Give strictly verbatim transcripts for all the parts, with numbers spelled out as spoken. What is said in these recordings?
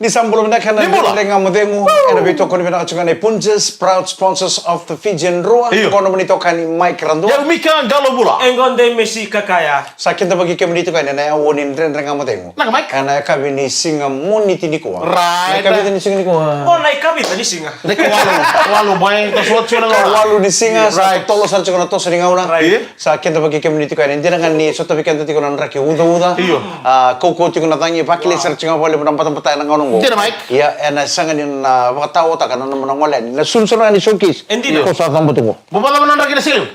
Ni sa bula vinaka na Ni bula. Dredre Ga Mo Cegu, ena veitokoni vinaka tiko ga nei Punjas, proud sponsors of the Fijian Drua. Io. Qo nomuni itokani Mike Radua. Ia, Mika Qalo Bula. E qo dei Mesi Kakaya. Sa kidavaki kemuni tiko yani ena aua ni Dredre Ga Mo Cegu. Naka, Mike. Ena yakavi ni siga Moniti nikua. Right. Na yakavi ni siga nikua. O, na yakavi ni siga. Deka walu, walu mai, ka so tiko na gauna. Walu ni siga, sa Right. totolo sara tiko na toso ni gauna. Right. Sa kidavaki kemuni tiko yani, dina ga ni sotavi keda tiko na draki ucauca. Io. A, kaukauwa tiko na cagi, vakilai sara tiko ga vakalevu na batabata ena gauna oqo. Dina, Mike. Ia, ena sega ni na vakataotaka na nomuni gole yani. Na sulusulu ga ni showcase. E dina. Ko sa cabo tu qo. Mo vakacava na draki na siga levu?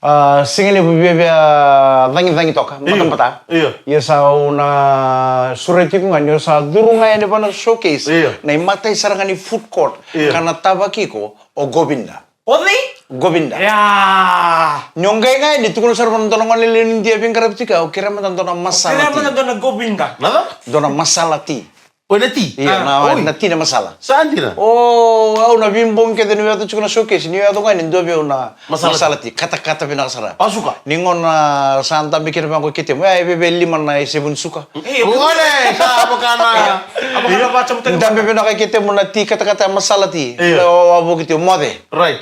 A, siga levu viavia cagicagi toka, Io. batabata. Io. Ia sa au na sureti iko ga ni o sa curu ga yani vua na showcase. Io. Na imatai sara ga ni food court. Io. Ka na tavaki iko o Govinda. O cei? Govinda. Ia. Ni o qai ga yani, tukuna sara vua na dua na gone lewe ni Idia veiqaravi tiko, au kerea mada dua na masala Kerea mada tea. Dua na Govinda. Nada? Dua na masala tea. O na tea? Ia, Ah, na, oi. na tea na masala. Sa dina? O, au na veibogi kece ni yaco tiko na showcase, ni yaco ga yani, dua vei au na Masala masala tea. Katakata vinaka sara. Asuka? Ni gauna sa dabe kina vaqo i ketemu. Ia, e veve lima na isevu ni suka. E, Gone, sa vaka na. Io. Dabe vinaka i ketemu na tea katakata masala tea. Io. Io, au a vuki tiko moce. Right.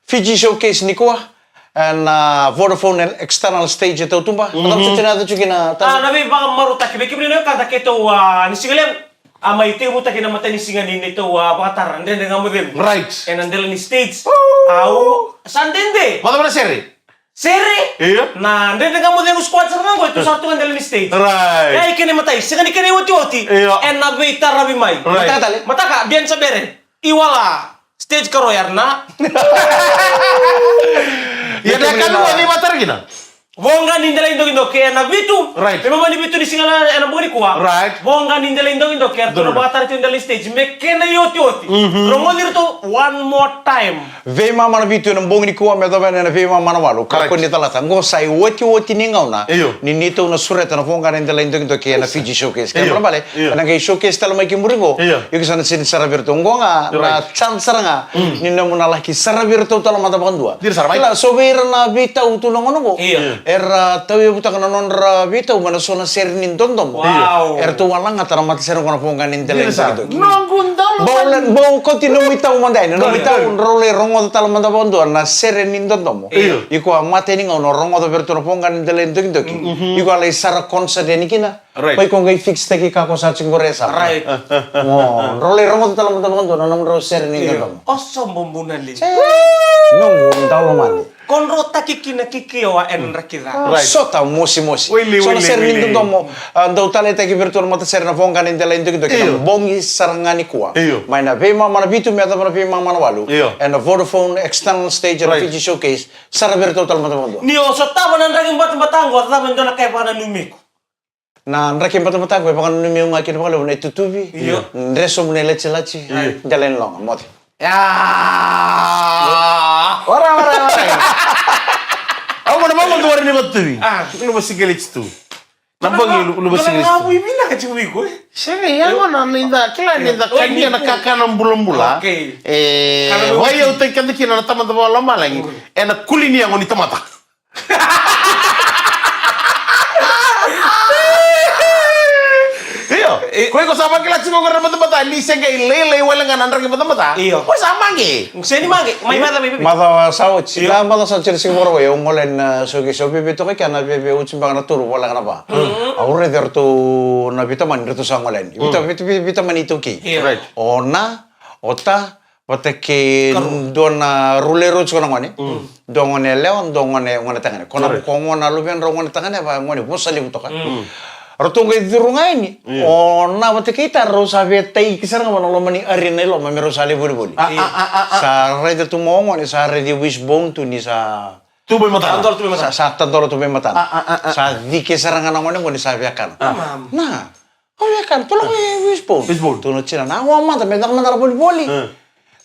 Fiji Showcase nikua, ena Vodafone External Stage e Tautuba. Mhm. Matata tiko na yaco tiko kina Ah, tau. Na veivakamarautaki vei kemuni na wekada keitou, ah, ni siga levu. A mai tekivutaki na matanisiga ni neitou, ah, vakatara Dredre Ga Mo Cegu. Right. Ena dela ni stage. Au sa dede. Vakacava na sere? Sere. Io. Na Dredre Ga Mo Cegu squad sara ga qo e tu sara tu ga dela ni stage. Right. E ai kena imatai, sega ni kena iotioti. Io. Ena veitaravi mai. Right. Mataka tale. Mataka, bian sa bere. Iwala. Stage ka ro yar na. Ia na ka Kemuni na na. Ni vakatara kina. Voqa ni dela i dokidoki ena vitu. Right. Veimama ni vitu ni siga na ena bogi nikua. Right. Voqa ni dela i dokidoki era tu na Donu. Vakatara tiko dela ni stage. Me kena iotioti. Mhm. Rogoci iratou one more time. Veimama na vitu ena bogi nikua me yacova yani na veimama na walu. Right. Kakua ni calata. Qo sa iotioti ni gauna. Io. Ni neitou na sureta na voqa ni dela i dokidoki ena Fiji Showcase. Io. Kena ibalebale. Io. Ena qai showcase tale mai ki muri qo. Io. Io, ke sa na sini saravi iratou qo ga, na Right. chance sara ga, Mm. ni nomu na laki saravi iratou tale mada vakadua. Dina sara mai. Kila, so vei ira na veitau tu na gauna qo. Io. Io. Era tauyavutaka na nodra veitau mai na so na sere ni dodomo. Wow. Eratou a lagata na matasere qo na voqa ni dela i Dina sara. dokidoki. Noqu dau Bau mani. le-, bau kauti nomu itau mada yani, nomu Dina. itau, drau lai rogoca tale mada vakadua na sere ni dodomo. Io. Iko a matai ni gauna o rogoca vei iratou na voqa ni dela i dokidoki. Mhm. Iko a lai sara concert yani kina. Right. Pai ko qai fix taki ka ko sa tiko qori e sa. Right. Mo, drau lai rogoca tale mada vakadua na nomudrau sere ni Io. dodomo. Oso bobuna li. Noqu dau lomani. Control taki kina kikewa ena draki ca. Right. Sota mosimosi. Wili, So na wili, sere ni wili. dodomo, a, dau taleitaki vei iratou na matasere na voqa ni dela i dokidoki na Io. bogi sara ga nikua. Io. Mai na veimama na vitu me yacova na veimama na walu. Io. Ena Vodafone External Stage ena Right. Fiji Showcase. Sara vei iratou tale mada vakadua. Ni o sotava na draki batabata qo, cava e dua na ka e vakananumi iko? Na draki batabata qo e vakananumi au ga kina vakalevu na itutuvi. Io. Dresomu na ilatilati. Io. Dela ni loga, moce. Ia. Ora, ora, ora. Au gona mama tu ora ni vatuvi. Ah. Luva sigaleti tu. Na bogi lu-, luva sigaleti tu. Nga vinaka tiko vei iko, e? Sega, ia gona ni da, kila ni da Oi, kania ni na ko. kakana bulabula. Okay. E, Kana wai au taki keda kina na tamata vakalomalagi. Mm. Ena kuli ni yago ni tamata. Io, E- ko iko sa vakila tiko qori na matamata, ni se qai lailai wale ga na draki matamata. Io. Ko sa maqe. Se ni maqe, mai maca mai bibi. Macawa sa oti. Io. Na macawa sa oti na siga Vakarauwai, au gole yani na showcase, au veve toka kea na veve oti beka na tolu voleka na va. Mm. Au raica ratou na vitamani, ratou sa gole yani. Vita-, Mm. vita-, vita-, vitamani iTaukei. Io. Right. O Na, o Ta, vata kei Karu. dua na rule road tiko na gone. Mm. Dua gone yalewa, dua gone, gone tagane. Ko na Correct. ko gona luvedrau gone tagane, va gone vosa levu toka. Mm. Ratou qai curu ga yani. Io. O Na vata kei Ta rau sa via taiki sara ga vua na loma ni arena i loma me rau sa lai volivoli. Ah, ah, ah, ah, ah. Sa raica tu mai o gone, sa raici wishbone tu ni sa Tu mai matana. Tadola tu mai matana. Sa, sa tadola tu mai matana. Ah, ah, ah, ah. Sa cike sara ga na gone qo ni sa via kana. Ah. Mam. Na. Au via kana, tu lako i wishbone. Wishbone. Tu na tina na, au mada, me caka mada na volivoli. Ah.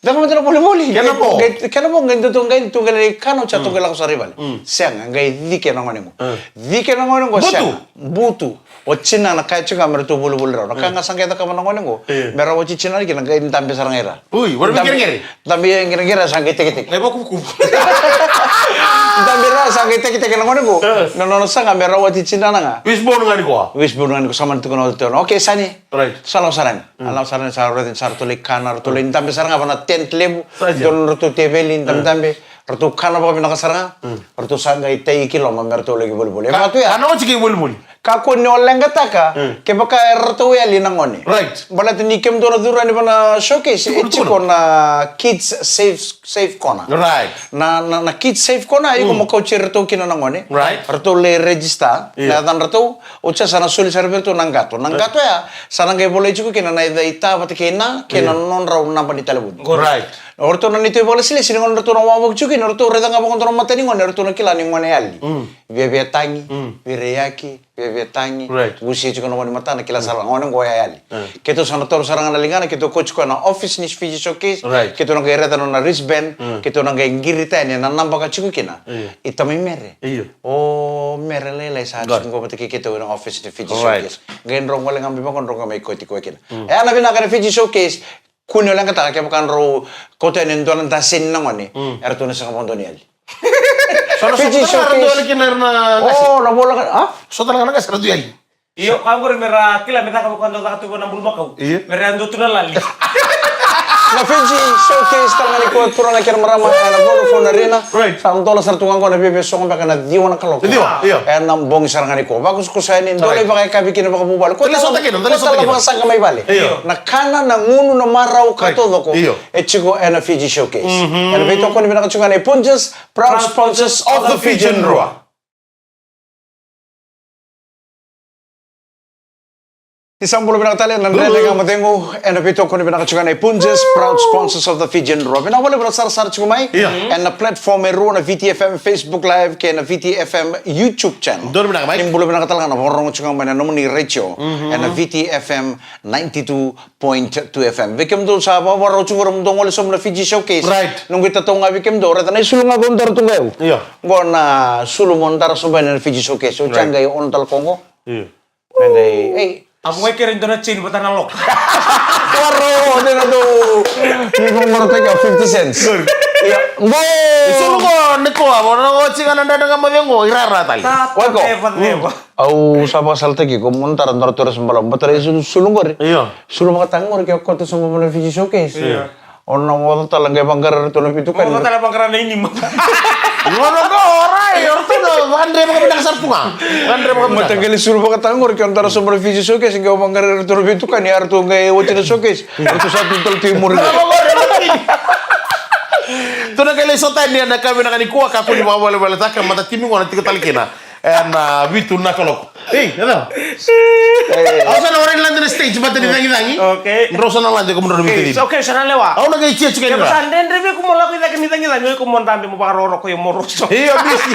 Caka mada na volivoli. Kena vo. Qai, kena vo, qai dua tu qai, tu qai lai kana, au sa tu Mm. qai lako sara i vale. Mm. Sega, qai cike na gone qo. Ah. Cike na gone qo, Butu. sega. Butu. O tina na kaya tiko ga me ratou volivoli rau. Na ka Mm. ga sa qai cakava na gone qo. Eh. Me rau oti tina na kina qai dabe sara ga i ra. Ui, vara me Dabe, qereqere. dabe i qereqere sa qai teketeke. Qai vakuvukuvu. Dabe ra sa qai tekiteki na gone qo. Eh. Na nona saga me rawati tinana ga. Wishbone ga ni koa. Wishbone ga ni koa, sa mani tukuna o teu. Okay, sa ni. Right. Sa lako sara yani. Mm. A lako sara yani, sa raica ni sa ratou lai kana, ratou lai dabe sara ga va na tent levu. Sa dina. Dua na ratou teveli, dabedabe. Ratou kana vakavinaka sara ga. Mm. Ratou sa qai tai ki loma me ratou lai ki volivoli. E vaka tu ya. Kana oti ki volivoli. Kakua ni o leqataka, mm, kevaka e ratou yali na gone. Right. Baleta ni kemudou na curu yani va na showcase, e tiko na kids safe, safe corner. Right. Na, na, na kids safe corner, iko mo kauti iratou kina na gone. Right. Ratou lai register, yeah, na yacadratou, oti ya sa na soli sara vei iratou na qato. Na qato ya, sa na qai volai tiko kina na ica i ta vata kei na, kei na nodrau naba ni talevoni. Right. O ratou na neitou ivakalesilesi, ni gone ratou na wavoki tiko kina, ratou raica ga vaka dua na mata ni gone, ratou na kila ni gone yali. Mm. Viaviatagi, mm, vireaki, viaviatagi, right, gusia tiko na gone matana, kila sara ga gone qo ya yali. Mm. Keitou sa na taura sara ga na ligana, keitou kauti koya na office ni Fiji Showcase, right, keitou na qai raica na nona wristband, mm, keitou na qai qirita yani na naba ka tiko kina. Io. I tamai Mere. Io. O Mere lailai sa tiko qo vata kei keitou ena office ni Fiji Showcase. Right. Qai drau gole ga mai vaqo, drau qai mai kauti koya kina. Mm. E ya na vinaka na Fiji Showcase, kua ni o leqataka kevaka drau kauta yani e dua na daseni na gone, mm, eratou na sega vakadua ni yali. So na Fiji Showcase. Dua na qase. Oh, na vola ka, ah? So tale ga na qase era dui yali. Io, ka qori me ra kila me caka vaka dau caka tu vua na bulumakau. Io. Me ra yadua tu na lali. Na Fiji Showcase tale ga nikua, turaga kei na marama, ena Vodafone Arena. Right. Sa dola sara tu ga qo na viavia sogo beka na ciwa na kaloko. Ciwa, io. Ena bogi sara ga nikua. Vakusakusa yani, dola, right, ivakayakavi kina vakavuvale. Ko tale sota kina, tale sota kina. Vakasaqa mai vale. Io. Na kana, na gunu, na marau ka taucoko. Io. E tiko ena Fiji Showcase. Mhm. Ena veitokoni vinaka tiko ga nei Punjas, proud sponsors of the Fijian Drua. Ni sa bula vinaka tale na Dredre Ga Mo Cegu, ena veitokoni vinaka tiko ga nei Punjas, proud sponsors of the Fijian Drua. Vinaka vakalevu na sarasara tiko mai. Io. Ena platform e rua, na Viti F M Facebook Live kei na Viti F M YouTube channel. Donu vinaka mai. Ni bula vinaka tale ga na vakarorogo tiko ga mai na nomuni retio. Mhm. Ena Viti F M ninety-two point two F M. Vei kemudou sa vakavakarau tiko, ra mudou gole sobu na Fiji Showcase. Right. Noqu itatau ga vei kemudou, raica na isulu ga qo dara tu ga yau. Io. Qo na sulu mo dara sobu yani na Fiji Showcase. Right. Oti ya qai on tale qo. Io. Me qai, ei. A vuqa kere dua na chain vata na lock. Koro, dina dou. Ni qo moro take out fifty cents. Good. Io. Qo. Isulu qo nikua, mo na oti ga na Dredre Ga Mo Cegu, irara tale. Wai ko. Never, never. Au sa vakasalataki iko mo dara dua na ture sa balavu, baleta na isulu, sulu qori. Io. Sulu vakatagi qori ke o kauta sobu mai na Fiji Showcase. Io. O na oca tale qai vaqara iratou na veitukani. Oca tale vaqara na inima. Gona qo, orai, o ratou na vakadre vakavinaka sara tu ga. Vakadre vakavinaka. Mataqali sulu vakatagi qori ke o dara sobu mai na Fiji Showcase, qai vaqara iratou na veitukani, ya ratou qai oti na showcase. Ratou sa tu tale tu i muri. Ratou na qai lai sota yani ena yakavi vinaka nikua, kakua ni vakavalevaletaka, matatimi qo na tiko tale kina. Ena vitu na kaloko. Ei, e cava? Au sa na warai ni lade na stage, baleta ni cagicagi. Okay. Drau sa na lade, kemudrau na veitalanoa. Okay, sa na lewa. Au na qai tia tiko. Kevaka sa dredre vei iko mo lako i cake ni cagicagi, o iko mo dabe mo vakarokoroko, io, mo roso. Io, bisi.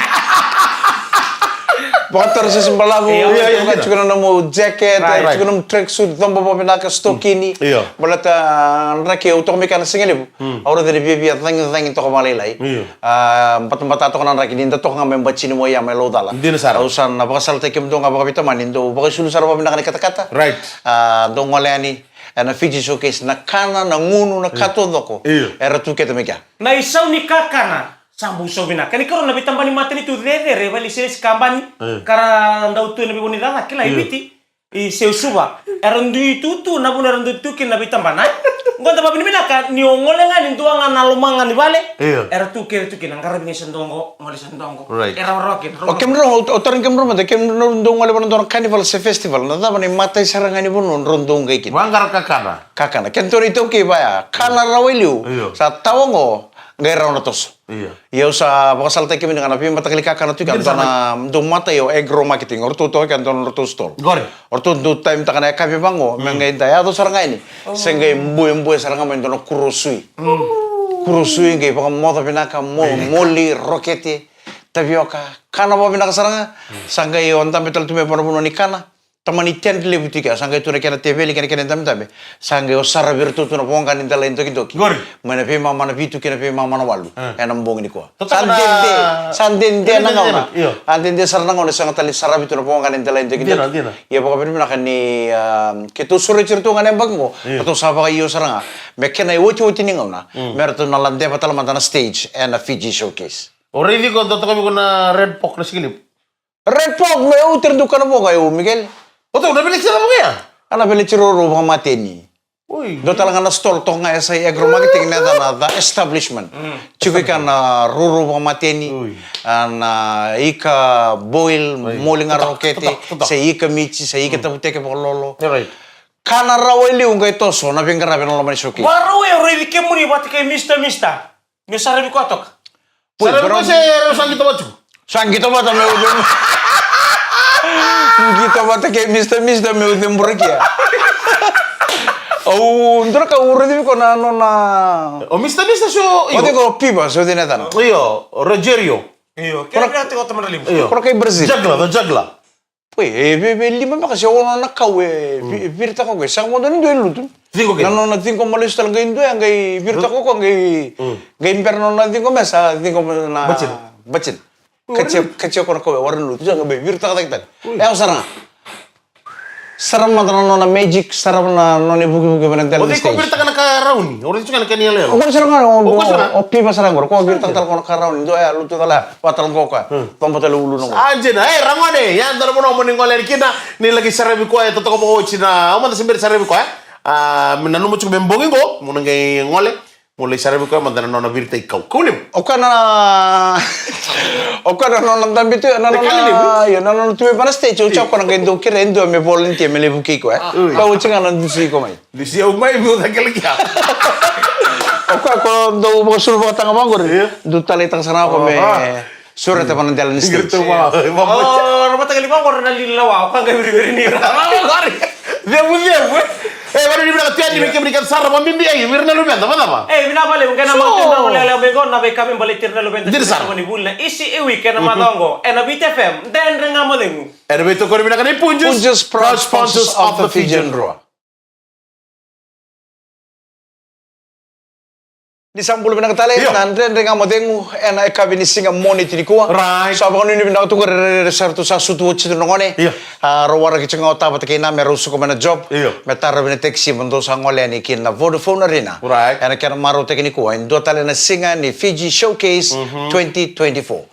Vakatara sese balavu. Io, io, io. Tiko na nomu jacket, right, tiko na nomu tracksuit, coba vakavinaka, stokini. Io. Baleta draki au toka mai kea na siga levu. Mm. Au raica ni viavia cagicagi toka vakalailai. Io. A, batabata toka na draki ni da toka ga mai Batini, Moiya, mai Laucala. Dina sara. Au sa na vakasalataki kemudou ga vakaveitamani, dou vakaisulu sara vakavinaka na ikatakata. Right. A, dou gole yani ena Fiji Showcase, na kana, na gunu, na ka taucoko. Io. Era tu kece mai kea. Na isau ni kakana sa bau sau vinaka. Kena ikarua, na veitabana ni matanitu cecere, vakailesilesi kabani. Io. Ka ra dau tu ena veivanua ni cakacaka, kila, i Viti. I Suva. Era dui tutu, na vuna era dui tu kina na veitabana. Qo da vakavinavinaka ni o gole ga ni dua ga na lomaga ni vale. Io. Era tu kece tu kina, qaravi ga e sa dua qo, gole e sa dua qo. Right. Era rawarawa kina. O kemudrau, o, o tarogi kemudrau mada, kemudrau dau gole vua na dua na carnival se festival, na cava na imatai sara ga ni vanua drau dau qai kina? Vaqara kakana. Kakana. Kena dua na iTaukei vaya, kana rawa i liu. Io. Sa tawa qo, qai rawa na toso. Io. Ia au sa vakasalataki kemuni ga na veimataqali kakana tu kea, dua na dau matai o Agro Marketing, o ratou toka kea dua na nodratou stall. Qori. O ratou dau time taka na yakavi vaqo, me qai da yaco sara ga yani. Se qai buebue sara ga mai dua na kuro sui. Mm. Kuro sui qai vakamoca vinaka, mo-, moli, rokete, tavioka, kana vakavinaka sara ga. Mm. Sa qai o dabe tale tu mai vua na vanua ni kana. Tamani tent levu tu kea, sa qai tu na kena teveli, kena, kena dabedabe. Sa qai o saravi iratou tu na voqa ni dela i dokidoki. Qori. Mai na veimama na vitu kei na veimama na walu. Ah. Ena bogi nikua. Sa dede, sa dede na gauna. Io. A dede sara na gauna, sega tale ni saravi tu na voqa ni dela i dokidoki. Dina, dina. Ia vakavinavinaka ni, a, keitou sureti iratou ga na yabaki qo. Io. Ratou sa vakaio sara ga. Me kena iotioti ni gauna. Mm. Me ratou na ladeva tale mada na stage ena Fiji Showcase. O raici ko dua taka viko na red pork na sikilipu. Red pork me u tira dua kana voka e u, Miguel. O tau na village na voka ya? Ana village roro vakamateni. Oi. Dua tale ga na stall toka ga e sa agro marketing na yacana, the establishment. Tiko i kana roro vakamateni. Oi. Ana ika boil, moli ga rokete, sa ika mici, sa ika tavuteke vakalolo. Right. Kana rawa i liu qai toso na veiqaravi na loma ni showcase. Varau e raici kemuni vata kei Mister Mister. Meu saravi koya toka. Poi, saravi koya se rau sa qito vata tiko? Sa qito vata meu ce-, qito vata kei Mister Mister meu ceburakia. Au dua ka au raici viko na nona. O Mister Mister so, io. O cei ko Piva, so cei na yacana? Io, Rogerio. Io, kena vira tiko tamana limu. Io. Kora kai Brazil. Juggler, the juggler. Poi, e vei, vei lima beka se ono na kau e vi-, viritaka o koya. Sega mada ni dua e lutu. Ciqo kece. Na nona ciqo ma lesu tale qai dua, qai viritaka o koya, qai, qai bera na nona ciqo me sa ciqo na batina. Batina. Katia, katia o koya na kau e warai na lutu. Sa qai viritaka cake tale. E yawa sara ga. Sara mada na nona magic, sara na nona ivukivuki vei na dela ni stage. O cei ko viritaka na ka rauni? O raici tu ga na kena iyaloyalo. O koya sara ga, o, o Piva sara ga, o koya viritaka tale o koya na ka rauni. Dua ya, lutu tale ya. Vata tale qo koya. Toba tale uluna qo. A, dina, e, ragone, ya dua na vanua mo ni gole yani kina, ni laki saravi koya, e totoka vakaoti na, au mada se bera saravi koya. A, me nanuma tiko me bogi qo, mo na qai gole, mo lai saravi koya mada na nona viritaki kau. Kau levu. O koya na, o koya na nona dabe tu, na nona, io, na nona tu mai vana stage, o koya na qai dau kerea e dua me volunteer, me lai vukei koya. Ka oti ga na dusi iko mai. Dusi au mai, meu cakilaki ya. O koya ko dau vakasulu vakataga vaqori. Io. Dau taleitaka sara ga ko me sureta vana dela ni stage. Io. O, na mataqali vaqori na lili lawa, o koya qai viriviri ni ra. Vaqori. Cevu, cevu, e. E, vaqori ni vinaka tu yani, me kemuni kece sara, vabibi, e, vei ira na luveda, vacava? E, vinaka vakalevu, qai na mataqali na lelevu mai qo, na veika me baleti ira na luveda. Dina sara. Sova ni vuli na Easy e Week, ena macawa qo, ena Viti F M, Dredre Ga Mo Cegu. Ena veitokoni vinaka nei Punjas, Punjas, proud sponsors of the Fijian Drua. Ni sa bula vinaka tale, io, na Dredre Ga Mo Cegu, ena yakavi ni siga Moniti nikua. Right. Sa vakanuinui vinaka tu qori, rairai sara tu sa sutu oti tu na gone. Io. A, rau waraki tiko ga o Ta vata kei Name, rau suka mai na job. Io. Me tara vei na taxi, mo dou sa gole yani ki na Vodafone Arena. Right. Ena kena marautaki nikua, e dua tale na siga ni Fiji Showcase, mhm, twenty twenty-four.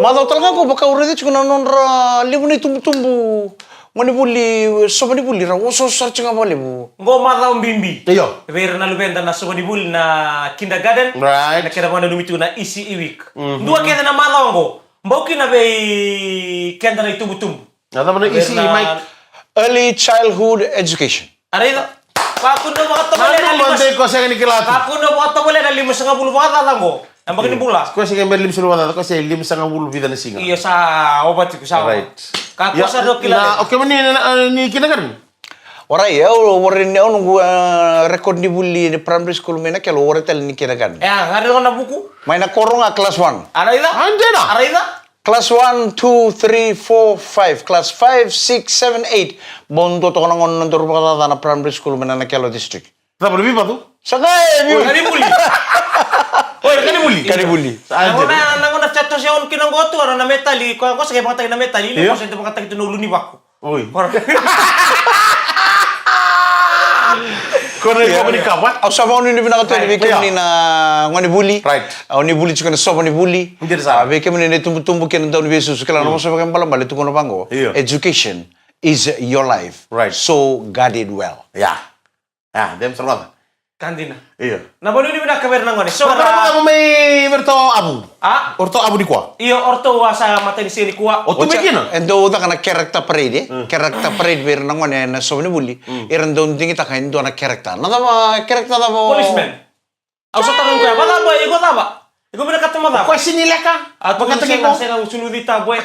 Macawa tale ga qo vaka au raica tiko na nodra levu na itubutubu. Gone vuli, sova ni vuli, rau osooso sara tiko ga vakalevu. Qo macawa bibi. Io. Vei ira na luveda na sova ni vuli na kindergarten. Right. Na kena vakananumi tiko na E C E week. Mhm. Dua kece na macawa qo. Bau kina vei keda na itubutubu. Na cava na E C E, Mike? Early Childhood Education. A raica. Kakua ni vakatovolea na lima. Nanuma dei ko sega ni kila tu. Kakua ni vakatovolea na limasagavulu vakacaca qo. Na baki ni bula. Ko sega beka limasagavulu vakacaca, ko se limasagavulu vica na siga. Io, sa ova tiko, sa ova. Right. Kakua sa dau kila. Na, okay, ni, ni, ni kindergarten? Warai, au, warai ni au noqu, ah, record ni vuli ni primary school mai Nakelo, warai tale ni kindergarten. E, a, warai na vuku? Mai na koro ga class one. A raica? A dina. A raica? Class one, two, three, four, five. Class five, six, seven, eight. Bau dua toka na gauna na daru vakacaca na primary school mai na Nakelo district. Cava na veivatu? Sa qai, viu. Oi, ka ni vuli. Oi, ka ni vuli. Ka ni vuli. Sa na gauna, na gauna sa toso yani kina qo tu, na metali, ko, ko sa qai vakataki na metali, io, ko sa qai vakataki tu na ulunivaku. Oi. Ko na iko ni kava. Au sa vakanuinui vinaka tu yani vei kemuni na gone vuli. Right. Au ni vuli tiko na sova ni vuli. Dina sara. A, vei kemuni na itubutubu kei na dauniveisusu, kila na vosa vakabalebale tukuna vaqo. Io. Education is your life. Right. So guard it well. Yeah. Ah, dem sara mada. Ka dina. Io. Na vakanuinui vinaka vei ira na gone. So, ra mai vei iratou avu. A? O ratou avu nikua. Io, o ratou a sa matai ni siga nikua. O tu mai kina. E dau caka na character parade, e? Mm. Character parade vei ira na gone na sova ni vuli. Mm. Ira dau digitaka e dua na character. Na cava character cava o... Policeman. Au sa taroga koya, vacava, iko cava? Iko vinakata mo cava? Koya sega ni leka. A, tukuna sega, sega, suluci ta boy.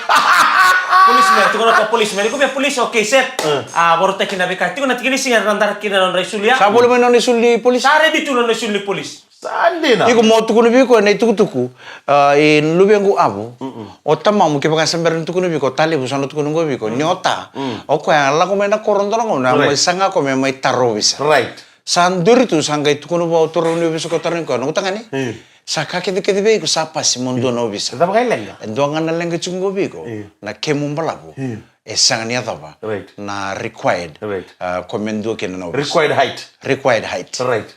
Policeman, tukuna ko policeman. Iko via police, okay, set. Mm. A, varautaki na veika. Tiko na tiki ni siga na dara kina na nodra isulu ya. Sa voli mai na nona isulu ni police? Sa ready tu na nona isulu ni police. Sa dina. Iko mo tukuna vei koya na itukutuku. A, e luvequ avu. Mm-mm. O tamamu kevaka sa bera ni tukuna vei iko, Ta Levu sa na tukuna qo vei iko. Mm. Ni o Ta. Mm. O koya lako mai na koro dua na gauna, right, mai saga ko me mai taro ovisa. Right. Sa duri tu, sa qai tukuna vua o turaga ni ovisa ko tarogi koya, noqu tagane. Io. Sa ka kecekece vei iko sa pasi mo dua na ovisa. Cava ka e leqa? E dua ga na leqa tiko qo vei iko. Io. Na kemu balavu. Io. E sega ni yacova. Right. Na required. Right. A, ko me dua kina na ovisa. Required height. Required height. Right.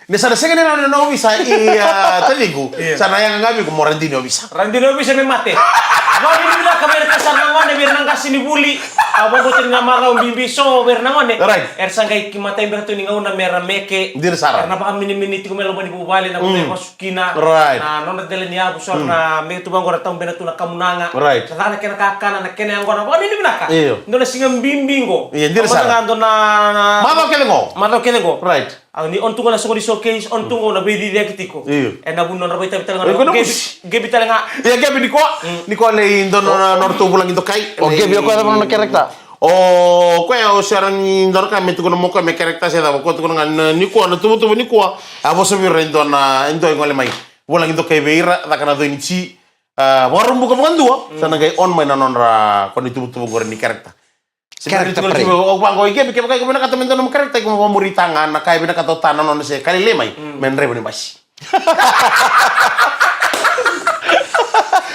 Ni sa na sega ni rawa ni na ovisa i, a, taciqu. Io. Sa na yaga ga vei iko mo radini ovisa. Radini ovisa me mate. Vakavinavinaka vei ira ka sa na gone, vei ira na qase ni vuli. A, vakabauta ni na macawa bibi so vei ira na gone. Right. Era sa qai ki matai beka tu ni gauna me ra meke. Dina sara. Era na vakaminimini tiko mai loma ni vuvale, na vuvale vasu kina. Right. Na nodra dela ni yavu so era na meke tu vaqo, ra taubena tu na kamunaga. Right. Sa caka na kena kakana, na kena yaqona. Vakavinavinaka. Io. Dua na siga bibi qo. Io, dina sara. Mada ga dua na, na macawa kece qo. Macawa kece qo. Right. A, ni on tu ga na soqo ni showcase, on tu ga na veiciciyaki tiko. Io. E na vuni nodra veitavi tale ga. Io, na qevi, qevi tale ga. Ia, qevi ni koa. Mm. Ni koa lei dua na, na, nodratou vulagi dokai. O qevi o koya cava nona character? O koya o sera ni dua na ka me tukuna mo koya me character se cava, koya tukuna ga na, ni koa na tuvatuva ni koa. A vosa vei ira e dua na, e dua e gole mai. Vulagi dokai vei ira, caka na coi ni ji. A, vakarubuka vakadua, sa na qai on mai na nodra, koya ni tuvatuva qori ni character. Character break. O vaqo i qevi, kevaka iko vinakata me dua nomu character, iko mo vakamuria ga na ka e vinakata o ta na nona se ka lailai mai, me draiva ni basi.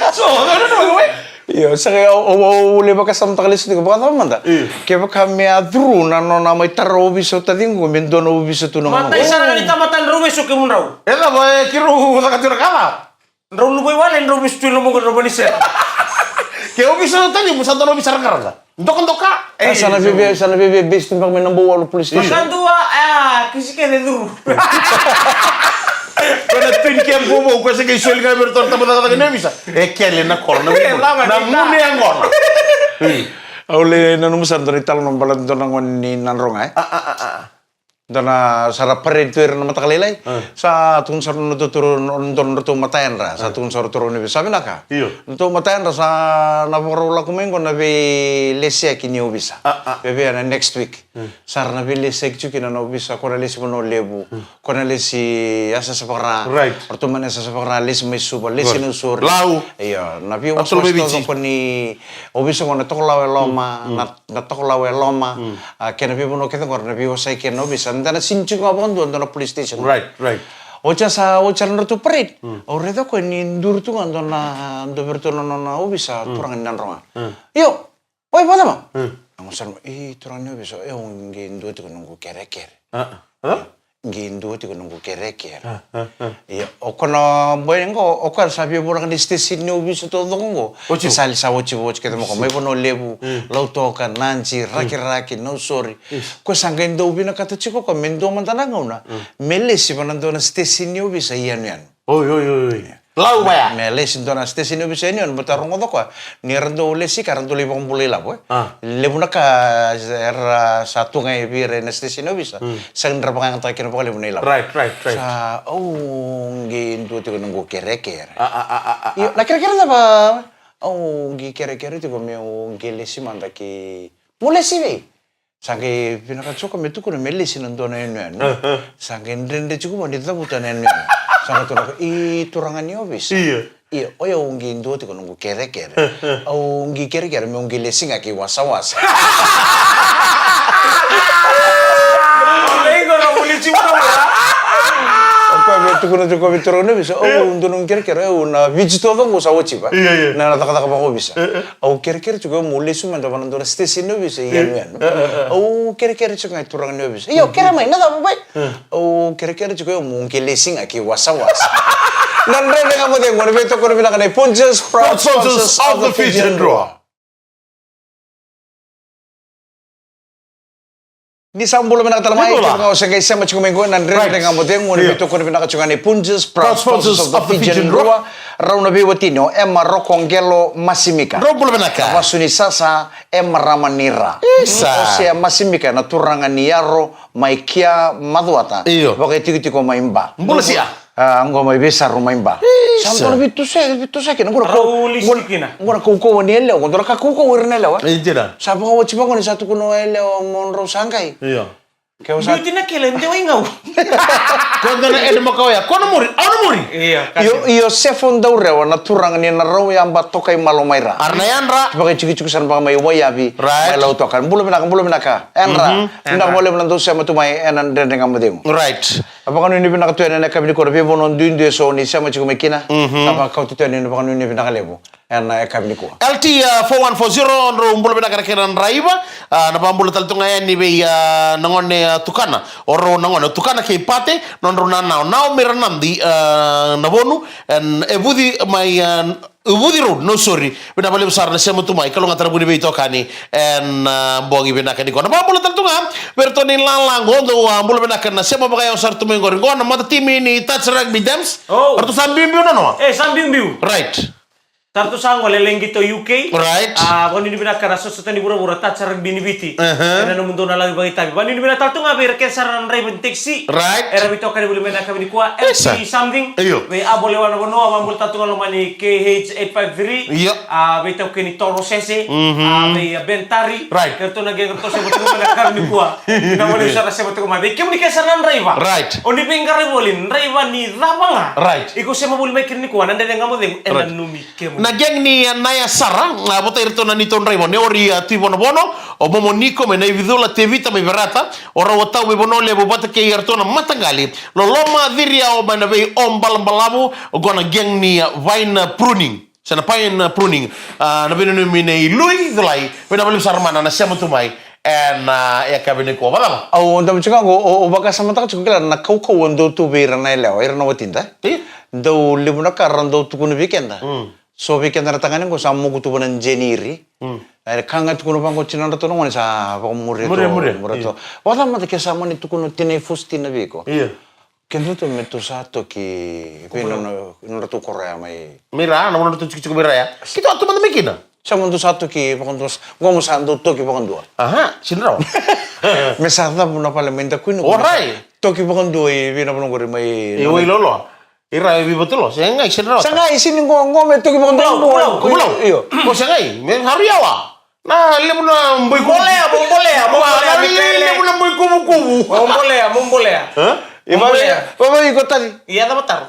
So, no, no, no, wait. Io, sa qai au, au, au lai vakasamataka lesu tiko, vakacava mada? Io. Kevaka me a curu na nona mai tara ovisa o taciqu, me dua na ovisa tu na gauna. Matai sara ga ni tamata drau vesu kemudrau. E cava, e keirau caka tu na ka ca? Drau luva i wale, drau vesu tu i lomamu, drau vanisera. Ke ovisa o taciqu, sa dua na ovisa raqaraqa. Dokadoka. E, sa na veve, sa na veve base tu beka mai na Bauwalu police station. Vakadua, e, kisi kece curu. Ko na twin cam vovou, ko se qai soli ga vei iratou na tabacakacaka ni ovisa. E kele na koro, na gunu, na gunu yaqona. Au lai nanuma sara dua na italanoa baleta dua na gone ni Nadroga, e. A, a, a, a. Dua na sa ra parade tu ira na mataka lailai. Sa tukuna sara na nodratou, nodratou matayadra. Sa tukuna sara turaga ni ovisa, sa vinaka. Io. Nodratou matayadra sa na vakarau lako mai qo na veilesiyaki ni ovisa. A, a. Vevea na next week. Sa ra na veilesiyaki tiko kina na ovisa, ko na lesi Vanua Levu, ko na lesi Yasayasa Vakara. Right. Ratou mai na Yasayasa Vakara, lesi mai Suva, lesi Nausori. Lau. Io, na veiwasewase taucoko ni ovisa qo na Tokalau e Loma, na na Tokalau e Loma, a, kei na veivanua kece qori na veiwasei kei na ovisa. Da na sini tiko ga vakadua dua na police station. Right, right. Oti sa, oti sa na nodratou parade. Au raica o koya ni duri tu ga dua na, dua vei iratou na nona ovisa, turaga ni Nadroga. Io, oi, vakacava? Au sa na, i, turaga ni ovisa, e, au qai dua tiko noqu kerekere. A, a. Qai dua tiko noqu kerekere. A, a, a. Ia, o koya na boy qo, o koya sa via voleka ni station ni ovisa taucoko qo. Oti. Sa lai sa oti, oti kece mai o koya. Mai Vanua Levu, Lautoka, Nadi, Rakiraki, Nausori. Koya sa qai dau vinakata tiko o koya me dua mada na gauna me lesi va na dua na station ni ovisa i yanuyanu. Oi, oi, oi, oi. Lau vaya. Me lesi dua na station ni ovisa e Union, baleta rogoca o koya ni ra dau lesi ka ra dau lai vakabula ilavo, e. A. Levu na ka era sa tu ga e vei ira na station ni ovisa. Sa ra vakayagataka kina vakalevu na ilavo. Right, right, right. Sa, au qai dua tiko noqu kerekere. A, a, a, a, a. Io, na kerekere cava? Au qai kerekere tiko meu qai lesi mada ki, mo lesi vei? Sa qai vinakata tiko me tukuna me lesi na dua na yanuyanu. Sa qai dredre tiko vua ni cavuta na yanuyanu. Sa qai tukuna, i turaga ni ovisa. Io. Io, o yau qai dua tiko noqu kerekere. Au qai kerekere meu qai lesi ga ki wasawasa. Qai qo na vuli tiko na vula. O koya me tukuna tiko vei turaga ni ovisa, au dua noqu kerekere, au na Viti taucoko sa oti va. Io, io. Na cakacaka vakaovisa. Au kerekere tiko meu lesu mada va na dua na station ni ovisa i yanuyanu. Au kerekere tiko ga i turaga ni ovisa. Io, kere mai, na cava bai? Au kerekere tiko meu qai lesi ga ki wasawasa. Na Dredre Ga Mo Cegu, na veitokoni vinaka nei Punjas, proud sponsors of the Fijian Drua. Ni sa bula vinaka tale mai, kevaka o se qai sema tiko mai qo na Dredre Ga Mo Cegu, na veitokoni vinaka tiko ga nei Punjas, proud sponsors of the Fijian Drua. Rau na veiwatini o Emma Rokoqelo Masimika. Drau bula vinaka. Na vasu ni sasa, Emma Ramanira. Isa. O se Masimika na turaga ni Yaro mai Kia Macuata. Io. Vakaitikotiko mai Ba. Bula sia. A, qo mai Veisaru mai Ba. Isa. Sa dua na veitosoyaki, veitosoyaki kina. Qo na kau-, qo na kaukauwa ni yalewa. Qo dua na ka kaukauwa ira na yalewa, e? E dina. Sa vakaoti vaqo ni sa tukuna o yalewa mo drau sa qai. Io. Ke o sa biuti na kele, de wai gau. Ko dua na ede makawa ya. Ko na muri, au na muri. Io, ka io, io, Sefo Daurewa na turaga ni na rau yaba toka i malo mai ra. Ara na yadra. Vakaitikotiko sara vaka mai Waiyavi. Right. Mai Lautoka. Bula vinaka, bula vinaka. Yadra. Vinaka vakalevu na dau sema tu mai ena Dredre Ga Mo Cegu. Right. A vakanuinui vinaka tu ena yakavi nikua na veivanua duidui eso ni sema tiko mai kina. Mhm. A vakauta tu yani na vakanuinui vinaka levu ena yakavi nikua. L T, uh, four one four zero, drau bula vinaka na kena draiva. Uh, na vakabula tale tu ga yani vei, uh, na gone, uh, tukana. O rau na gone tukana kei Pate, nodrau nanao, nao mera nadi, uh, na vonu, and e vuci mai, uh, Vuci Road, Nausori. Vinaka vakalevu sara na sema tu mai, kalougata na vu ni veitokani ena, ah, bogi vinaka nikua. Na vakabula tale tu ga vei iratou na ilala qo, dou, ah, bula vinaka na sema vakayawa sara tu mai qori. Qo na matatimi ni Touch Rugby Dames. Oh. Ratou sa biubiu na noa. E, sa biubiu. Right. Sa ratou sa gole leqito U K. Right. Ah, vakanuinui vinaka na sotasota ni vuravura, Touch Rugby ni Viti. Aha. Ena nomudou na laki vakaitavi. Vakanuinui vinaka tale tu ga vei ira kece sara na draiva ni taxi. Right. Era veitokani voli mai na yakavi nikua. Yes, sir. L T something. Io. Vei Abo Lewa na vanua, vakabula tale tu ga loma ni K H eight five three. Io. A, veitaukei ni Toro Sese. Mhm. A, vei, a, Ben Tari. Right. Kei ratou na gang ratou sema tiko mai na yakavi nikua. Na vale sara sema tiko mai. Vei kemuni kece sara na draiva. Right. O ni veiqaravi voli, draiva ni cava ga. Right. Iko sema voli mai kina nikua, na Dede Ga Mo Cegu, ena, right, nanumi kemuni. Na gang ni, a, Naya Sara, a, votai iratou na neitou draiva. Neori, a, Tuivonovono, o Momo Niko mai Naivicula, Tevita mai Verata, o rau a tau mai Vanua Levu vata kei iratou na mataqali. Loloma Ciriao mai na vei Obalabalavu, o qo na gang ni, a, Vine Pruning. Se na Pine Pruning. A, na veinanumi nei Lui Culai, vinaka vakalevu sara mana na sema tu mai ena, a, yakavi nikua. Vacava? Au dau tiko qo, o, o vakasamataka tiko kila na kaukauwa dau tu vei ira na yalewa, ira na watida. Io. Dau levu na ka ra dau tukuna vei keda. Mm. So vei keda na tagane qo sa moku tu vua na jeniri. Mm. E ka ga tukuna vaqo tinadratou na gone sa vakamuri tu. Muria, muria. Muria tu. Io. Vacava mada ke sa mani tukuna o tinai Fustina vei iko. Io. Keda tu me tu sa toki vei nona, nodratou koro ya mai. Mai ra, na nodratou tikotiko mai ra ya. Keitou a tu mada mai kina. Sa mo dou sa toki vakadua, qo mo sa dou toki vakadua. Aha, sega ni rawa. Me sa cavu na vale mai Dakuini. Orai. Toki vakadua i vei na vanua qori mai. E Wailoloa. Ira e Vivatuloa, sega, sega ni rawa. Sa qai, sega ni qo, qo me toki vakadua. Kubulau, Kubulau. Io. Ko sega, me haru yawa. Na levu na boi kuvu. Bolea, mo bolea, mo bolea, na Mikaele. Levu na boi kuvukuvu. Mo bolea, mo bolea. Ha? Mo bolea. Vavai iko tani. Ia, cava taro?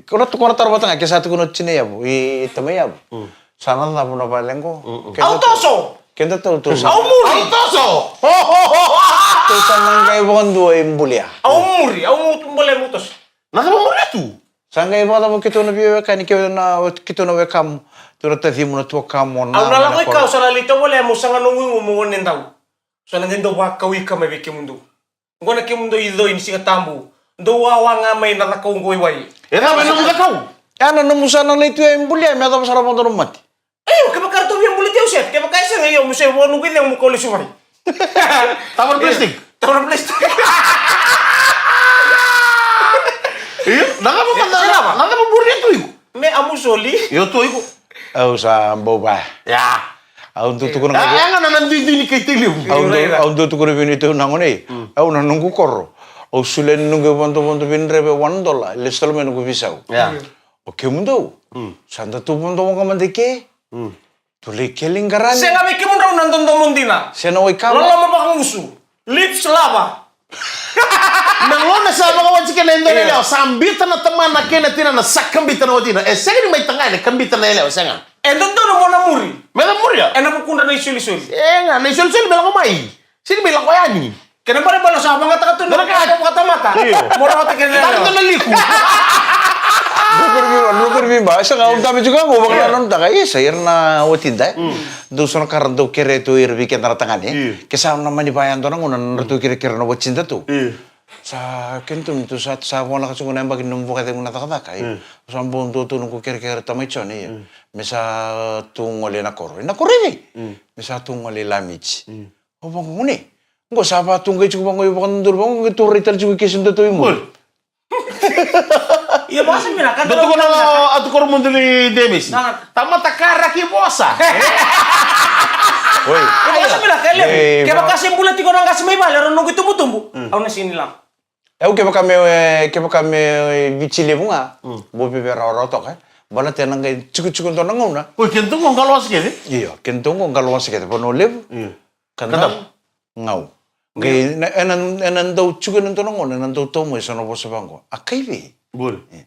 Ko na tu, ko na taro vata ga, ke sa tukuna o tinai yavu i tamai yavu. Mm. Sa na cavu na vale qo. Mm, mm. Au toso. Keda tau toso. Au muri. Au toso. Tou sa na qai vakadua i bulia. Au muri, au mu-, bulia mo toso. Na cava muri tu? Sa qai vakacava keitou na veiwekani, keitou na, keitou na wekamu, keitou na tacimu, na tuakamu, na, au na lako i kau, sa na lai tovolea mo saga noqu igu mo gone dau. Sa na qai dau vakau ika mai vei kemudou. Qo na kemudou icoi ni Siga Tabu. Dou wawa ga mai na cakau qo i wai. E cava e nomu cakau? E na nomu sa na lai tu e bulia, me yacova sara vakadua na mate. Io, kevaka ratou via buleti au seti, kevaka e sega, io, mo se vua noqu icegu mo kau lesu mai. Tava na plastic. Tava na plastic. Io, na cava mada, na cava muri tu iko? Me amusoli. Io, tu iko. Au sa bau vaya. Ia. Au dau tukuna ga. Ia, ga na, na duidui ni kai tei levu. Au dau, au dau tukuna vei neitou na gone. Mm. Au na noqu koro. Au solia na noqu vodovodo vei draiva e one dollar. Lesu tale mai noqu veisau. Ia. O kemudou. Mm. Sa da tu vodo ga mada i ke. Mm. Tulei keli qarani. Sega vei kemudrau na dodomo dina. Se na wai kama. Loloma vakagusu. Lips lava. Na gauna sa vakawati kina e dua na yalewa, sa bita na tamana kei na tinana, sa kabita na watina. E sega ni mai tagane, kabita na yalewa, sega. E dodonu mo na muri. Me na muri ya. E na vukudra na isolisoli. Sega, na isolisoli me lako mai. Sega ni mai lako yani. Kena balebale sa vagataka tu na ka vakatamata. Io. Mo rawata kena yalewa. Tata na liku. Dua kuri vimba, dua kuri vimba. Sa ga au dabe tiko ga, au vakanananutaka. Isa, ira na watida. Mm. Dou so na ka ra dau kerea tu ira vei keda na tagane. Io. Ke sa na mani vaya dua na gauna na ratou kerekere na watida tu. Io. Sa kena tu, tu sa, sa volaka tiko na yabaki ni nomu vakacegu na cakacaka, io. Mm. Sa bau dua tu noqu kerekere tamai Jone, io. Mm. Me sa tu gole na koro. Na koro ivei? Mm. Me sa tu gole i Lamiti. Mm. Au vaqo gone. Qo sa va tu qai tiko vaqo, io, vakadodonu vaqo, qai tu rai tale tiko i kesi dua tu i muri. Io, vakasaminaka. Dou tukuna o Atu Koromudu ni Demesi. Tamata karaki vosa. Oi. Io, vakasaminaka, e levu. Kevaka se bula tiko na qase mai vale, rau noqu itubutubu. Mm. Au na sega ni lako. Au kevaka me, e, kevaka me, e, Viti levu ga. Mm. Bau veirawarawa toka, e. Baleta ena qai tikotiko dua na gauna. Oi, kena tu qo qalo wase kece? Io, kena tu qo qalo wase kece. Vanua Levu. Io. Kadavu. Kadavu. Gau. Qai, ena, ena dau tiko ena dua na gauna, ena dau tau mai so na vosa vaqo. A kai vei? Bure. E.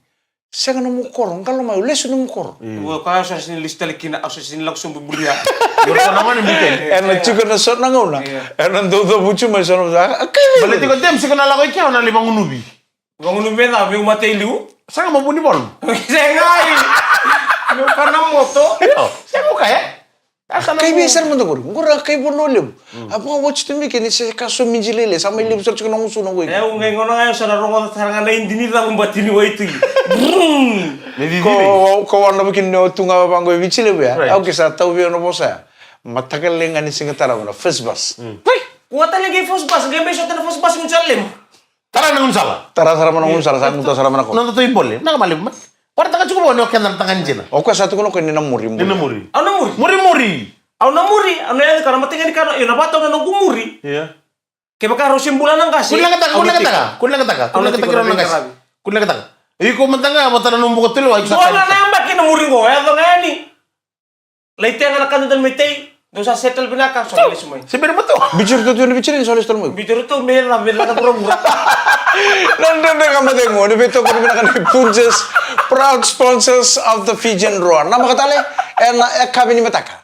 Sega nomu koro, qalo mai, au lesu nomu koro. Io, ka au sa sega ni lesu tale kina, au sa sega ni lako sobu bulia. Ena tiko na so na gauna. Io. Ena dau cavuti mai so na vosa. A kai vei? Baleta tiko Dem, sega na lako i kea, au na lai vagunuvi. Vagunu me ca, meu mate i liu. Sega mo vuni volu. Sega i. Meu kana moto. Io, sega mo kaya. Kai vei sara mada qori. Qori a kai Vanua Levu. A vaka watch to me kei ni se ka so miji lele. Sa mai levu sara tiko na gusu na qoi. E, u qai gona ga, e, sa na rogoca sara ga na idi ni cagu bati ni waitui. Brum. Ni cici vei. Ko, ko wana vaki ni o tu ga vaqo e Viti Levu ya. Right. Au ke sa tau vei au na vosa ya. Mataka lailai ga ni siga tarava na first bus. Wai, ko a tale qai first bus, qai mai sota na first bus, gunu sara lemu. Tara na gunu sala. Tara sara mana gunu sala, sa guta sara mana ko. Noda toi bole. Na ka male ma. Ora taka tiko vua ni o keda na tagane jina. O koya sa tukuna ko ni na muri, muri. Ni na muri. Au na muri. Muri, muri. Au na muri, au na yaco ka na matega ni kana, io na vata na noqu muri. Ia. Kevaka rau se bula na qase. Kua ni leqataka, kua ni leqataka, kua ni leqataka, kua ni leqataka, kua ni leqataka. Iko mada ga vata na nomu buka tolu, ai sa. Bula na yabaki na muri qo, yaco ga yani. Lai tega na ka dodonu me tei, dou sa settle vinaka, so na lesu mai. Se bera matou. Biu ratou tu na Viti ni so lesu tale mai. Biu ratou me la, me la ka vuravura. Na dredre ka mate qo, ni veitokoni vinaka ni Punjas, proud sponsors of the Fijian Roar. Na maka tale, ena, e kavi ni mataka.